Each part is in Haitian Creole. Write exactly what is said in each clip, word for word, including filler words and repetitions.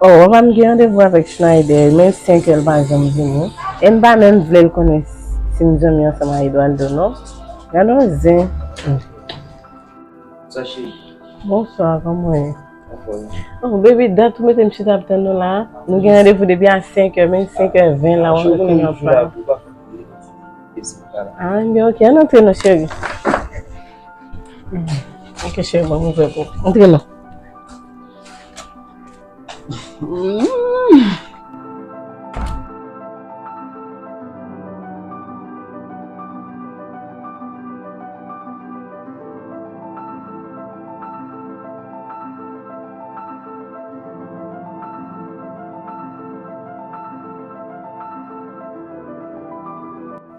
Oh, w ap m gen randevou avèk Schneider, men senkè l pa janm vini. E m pa menm vle l konnen si m zanmi ansanm ak Eduardo, non. Gade yon zen. Sa cheri. Bonswa, kòman w ye? Anfòm. Oh, baby, dat ou mete m chita ap tann ou la. Nou gen randevou depi a senkè, men senkè ven la, w ap konnen anfòm. Ah, men ok, ann antre non, cheri. Ok, cheri, bon, m ouvè pou ou. Antre non.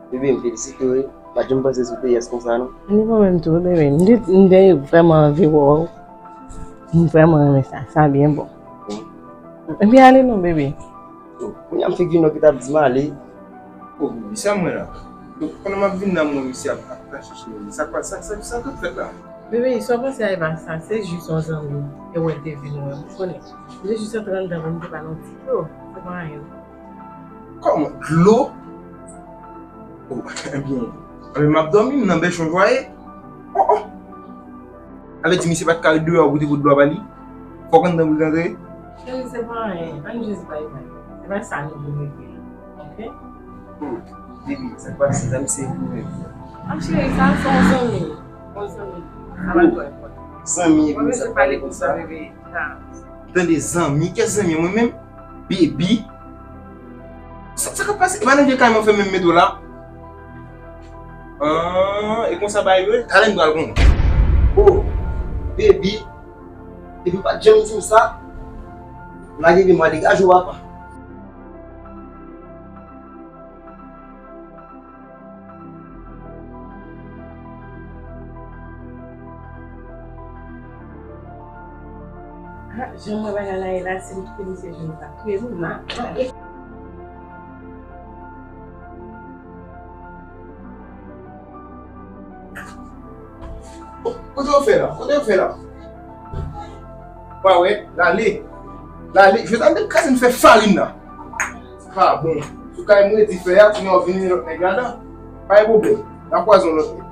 Bebe, m felisite w wi. M pa t janm panse sou te yès konsa non. Ni mwen menm tou, bebe. M te, m te vrèman anvi wè w. M vrèman renmen sa. Sa byen bon. Ebyen ale non, bebe. Oh, kounye a m figi non ki t ap di m ale. Oh, bebe, sa mwen la. Donk, pandan m ap vin la, m wè misye ap, ap, ap chache mwen. Sa kwa, sa, sa, sa k ap fèt la? Bebe, sa w panse a e pa sa, se jis yon zanmi. E wè l te vin wè m, ou konnen. M te jis antre anndan pou m te pale yon ti dlo. Se pa anyen. Kòman? Dlo? Oh, ebyen, ebyen, m ap dòmi, m nan bèchon jwaye. Oh, oh. Sa vle di misye pa t ka ret deyò pou te pot dlo a ba li? Fòk anndan pou l antre? Cheri, se pa anyen. Ann jis bay bay. Se pa sa nou vin regle la. Ok? Hmm. Baby, sa k pase? Sa misye vin regle la? Ah, cheri, sa se yon zanmi. Yon zanmi. Sa pa twò enpòtan. Zanmi, mwen bezwen pale konsa, bebe. Tande zanmi, kè zanmi mwen menm? Baby. Sa, sa k ap pase? E pa nan vye kay mwen fè menm met ou la? Ah, e konsa bagay yo ye? Talè m pral konnen. Oh, baby. Depi w pa t janm di m sa, lage pye m a degaje w, papa. Ah, jan m wè bagay la ye la, si m kite misye jwenn m t ap touye m, m ap pale. Kote w fè la? Kote w fè la? Pa wè, l ale. L ale. Jodi a m te kraze m fè farin nan. Se pa bon. Sou kay m redi fè a, kounye a w vin yon lòt nèg ladan. Pa gen pwoblèm. N a kwaze yon lòt nèg.